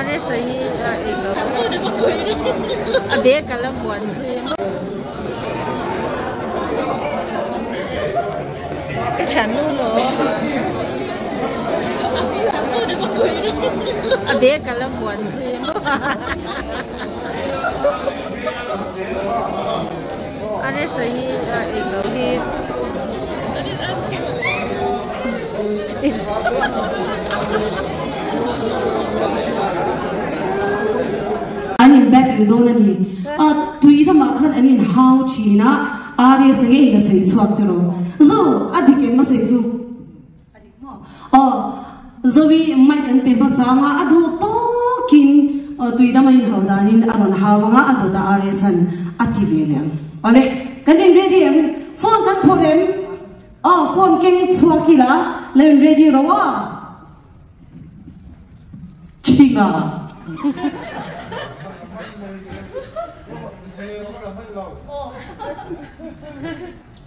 Aresa hi a englo a bag a la vuan zui a ka thiannu maw a bag a la vuan zui a Aresa hi a englo hi. An in battle dawn a ni. A tui lamah khan an in hau thin a, Arias a ngei ka sawi chhuak te rawh. Zo, a dik em a sawi chu? A dik maw? Aw, Zoe mic an pe hmasa anga a duh tawkin tui dama in hau danin a rawn hau anga a dawtah Arias han a ti ve leh ang. Awle, kan in ready em? Phone kan phawrh em? Aw phone keng chhuak ila lo in ready ro a. Chinga.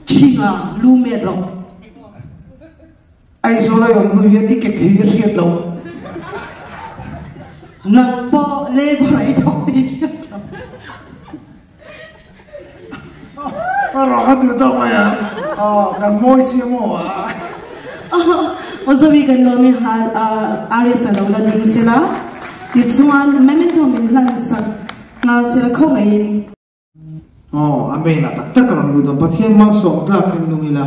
Chinga lu met ro. Aizawl a awm hnu hian i ke khi a hriat loh. Nang pawh labour i thawk tih hriat loh. A rawh ka duh tawk mai a, aw kan mawi si maw a. Aw Zoe kan lawm i RS a lo la ding sela tichuan memento min hlan sak nghal sela khawngaihin. Aw Amen a tak tak a rawn lut dawn Pathian malsawm tlak in nung ila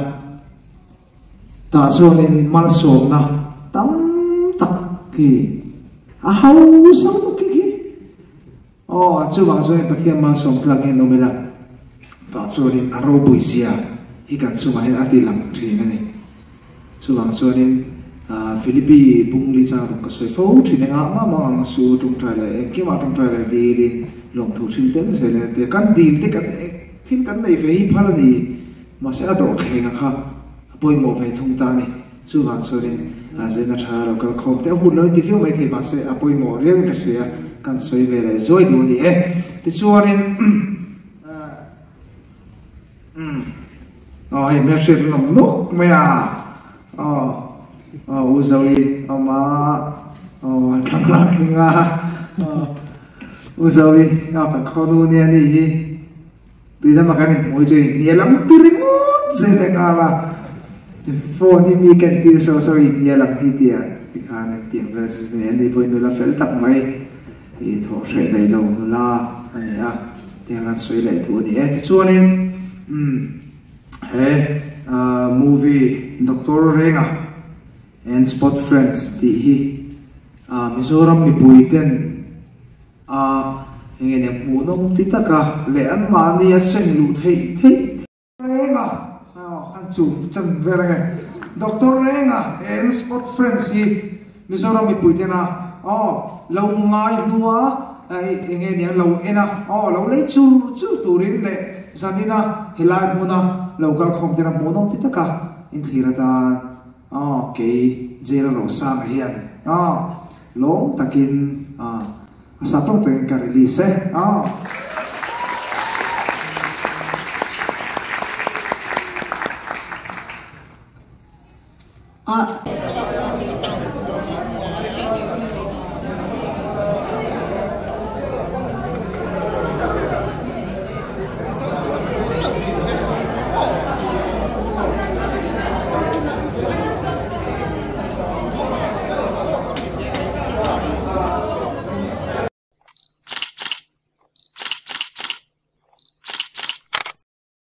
tah chuanin malsawmna tam tak hi a hausa lutuk khi khi. Aw, chuvang chuan Pathian malsawm tlak hian awm ila, tah chuanin a ropui zia hi kan chungah hian a ti lang thin a ni. Chuvang chuanin Philippi bung li chang ruk ka sawi fo thin engah mah mah ang su tawngtai leh engkimah tawngtai leh dilin lawmthu thil tel zel e tia kan dil te kan thil kan nei ve hi phal a ni, mahse a dawhthleng a kha a pawimawh ve thung ta a ni. Chuvang chuanin zirna tha lo kal khawm te a hun lo inti viau mai thei mahse a pawimawh riauin ka hria kan sawi ve leh zuai duh a ni e. Tichuanin umm aw hei hmelhriat an awm nawk mai a aw aw u Zoe awm a aw a thlang lak ring a aw u Zoe aw kan khawnu nia ni hi. Tui lama kan inhmui chu inhnial ang ti ringawt zel leh nghal a, phone hi mi ken tir so so inhnial ang hi tia tikhan engtiang vel chu chu ni pawhin nula fel tak mai i thawh hreh daih lo nula a ni a, tiang an sawi leh duh a ni e. Tichuanin umm he movie Doctor Renga and Spot Friends tih hi Mizoram mipui ten A enge nen hmuhnawm ti taka leh anmahni a seng luh theih theih reng a, an chu chan vel ange. Doctor Renga and Spot Friends hi Mizoram mipui tena aw lo ngai hlua enge nia lo en a aw lo lei chur chur turin leh zanina helai hmuna lo kal khawm tena hmuhnawm ti taka inthlir atan Aw, kei jail Rosanga hian aw lawm takin a sa tawk takin ka release e aw.